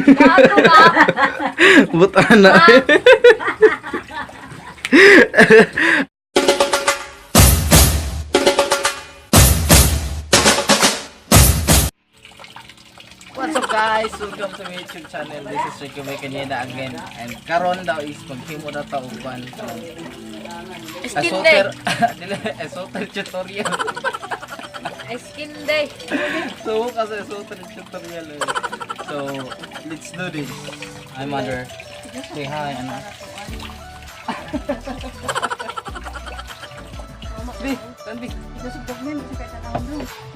Gago ka. Butana. What's up, guys? Welcome to my YouTube channel. This is Ricky May Kaneda again. And karon daw is maghimo na ta og kuan. Skin day. Esoter, dili, esoter tutorial. Skin day. So kasi esoter tutorial eh. So, let's do this. Hi, mother. Say hi, anak. Bi, Tanbi.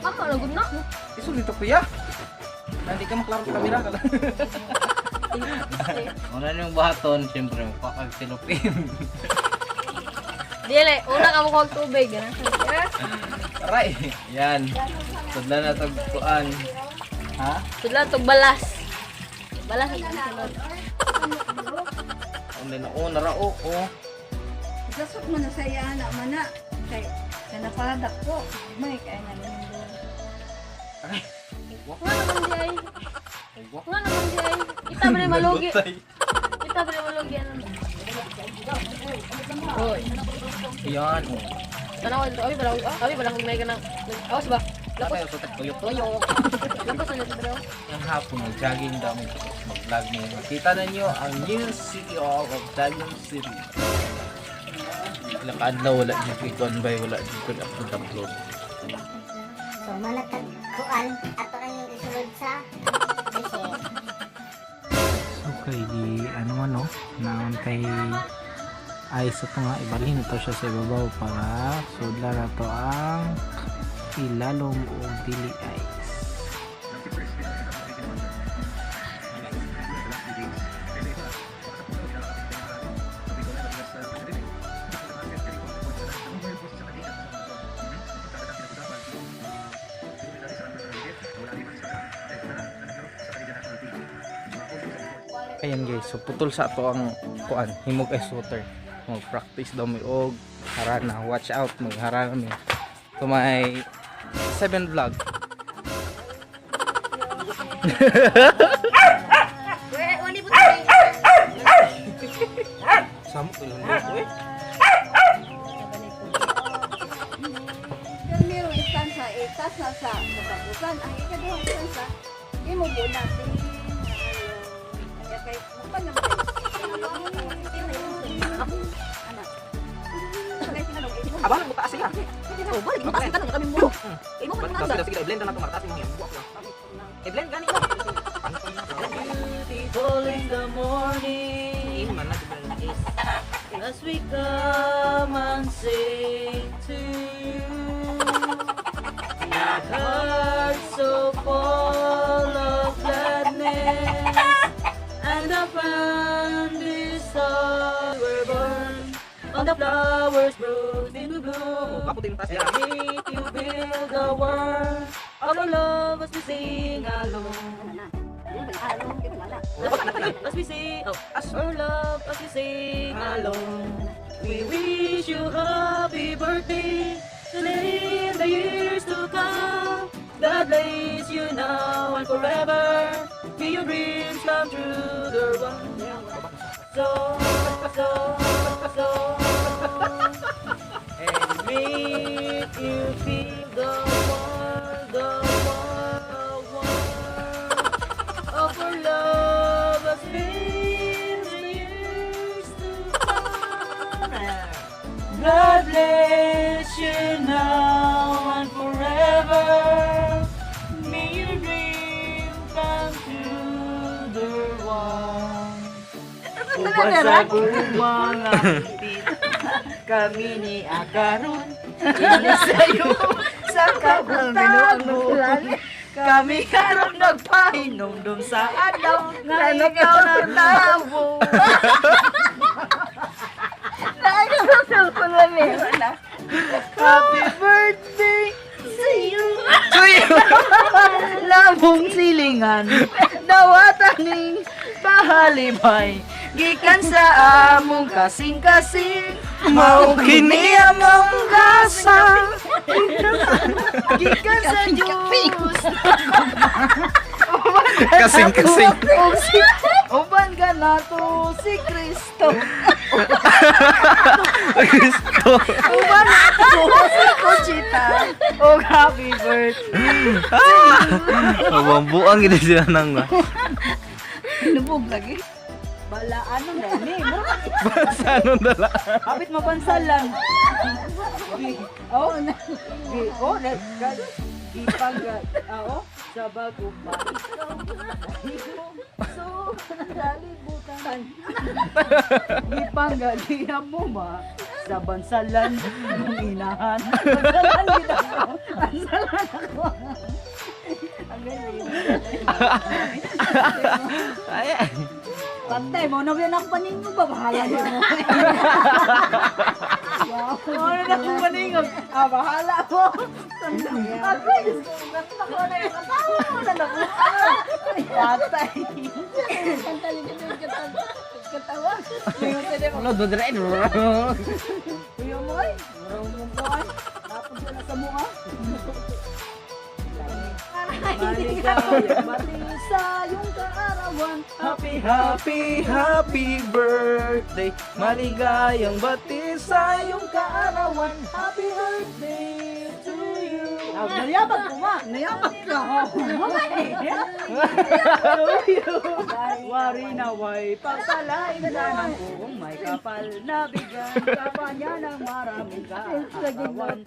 Mama, lagod na. Isul dito kuya. Hindi ka maklaro sa kamera. Una niyong buhaton, siyempre magpakag silupin. Dili, una ka mo kog tubig. Ganun. Aray! Yan. Tudla na tag kuan. Ha? Sudlan tog balas. Balas ang sunod. Una na una ra o oh. Gasok mo na sa iya anak mana kay kanapadak ko. May kay na nindo. Aray. Nga naman di ay. Wak. Nga naman di ay. Kita ba ni malugi? Nagutay. Kita ba ni malugi ano? Oy. Yan. Oh. Tanaw ito, abi bala, abi bala kung may kanang. Awas ba? Lakos. Patay sa tuyok. Toyo. Lakos na dito. Ang hapon mag-jogging daw mi tapos mag-vlog mi. Makita na niyo ang new city hall of Dagupan City. Ilang adlaw wala jud ko'y kuan bay, wala jud ko'y upload upload. So manatag kuan ato ang isulod sa bise. So kay di ano ano naon kay ay sa ito nga ibalhin na to siya sa ibabaw para sudla na to ang ilalom o dili ice. Ayan guys, so putol sa ato ang kuan, himog ice water. Mag-practice daw mi og harana. Watch out, magharana mi. To my 7 vlog. Wani po tayo. Samo ko lang dito eh. Primero istansa itas na sa katapusan. Ang ikaduhang istansa imo bunatin. Kaya kay mukan naman. Anak. Aba lang mutaas sila. Oh, balik mo taas tanong kami mo. Kay mo man nanda. Sige, i-blend na nato martaas mo yan. I-blend gani mo. Beautiful in the morning Man na i-blend. as we come and sing to you. With hearts so full of gladness and the friendly stars were born on the flowers bruised into bloom. Kaputin taas And make you build a world of our love as we sing along. As we sing, oh, as our love, as we sing along. We wish you happy birthday today and the years to come. God bless you now and forever. May your dreams come true, dear one. So, so, so. And make you feel the warmth, the warmth, the warmth of our love as in the years to come. God bless you now and forever. May your dream come true, dear one. Uban sa mga kami ni Akaron. Ini sa'yo sa kabutagon. Kami karon nagpahinomdom sa adlaw nga ikaw natawo. Happy birthday sa iyo. Labong silingan, dawataning pahalibay. Gikan sa among kasing-kasing, mao kini among gasa. Gikan sa Diyos. Kasing kasing. Og si uban ka nato si Kristo. Gusto. Uban nato si Conchita. Og happy birthday. Mabambuang gid sila nang. Lubog lagi. Bala ano na ni? Sa anong dala? Kapit mapansalan. Bi, oh, bi, oh, na, ipag, oh, sa bago pa. So, kalibutan. Gipangalihan mo ma sa bansalan ng inahan. Bansalan gid ako. Bansalan ako. Ang galing. Ay. Patay mo, na ako paningog ba? Bahala mo. Wow. Ano na akong paningog? Ah, bahala mo. Ako, Diyos ko, ako na yung asawa mo na ako. Patay. Katawa. Wala do dire. Kuya mo ay. Murang mo po ay. Napag na sa mukha. Maligayang bati sa iyong kaarawan. Happy, happy, happy birthday. Maligayang bati sa iyong kaarawan. Happy birthday to you. Ah, nayabag ko ma. Nayabag ka. To you. Wari naway pagpalain ka ng buong may kapal na bigyan ka pa niya ng maraming kaarawan.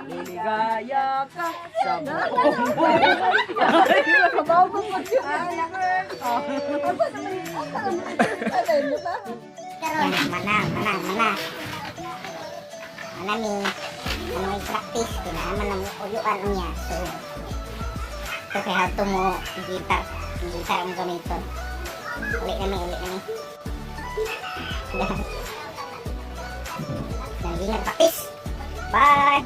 Liligaya ka sa buong buhay. Karon mana mana mana. Mana ni ano may practice kinahanglan na mo uyuan niya. So so kay how to mo guitar, guitar ang gamiton. Uli na mi, uli na mi. Naging practice. Bye.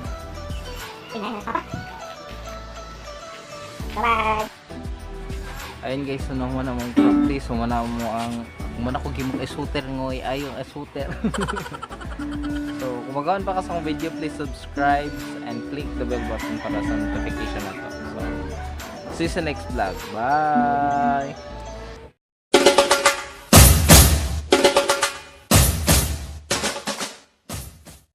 Bye. Ayun guys, so nung muna mong practice, muna mo ang muna ko gimok shooter ngoy ay yung shooter. So, kung magawan pa ka sa akong video, please subscribe and click the bell button para sa notification na to. So, see you sa next vlog. Bye!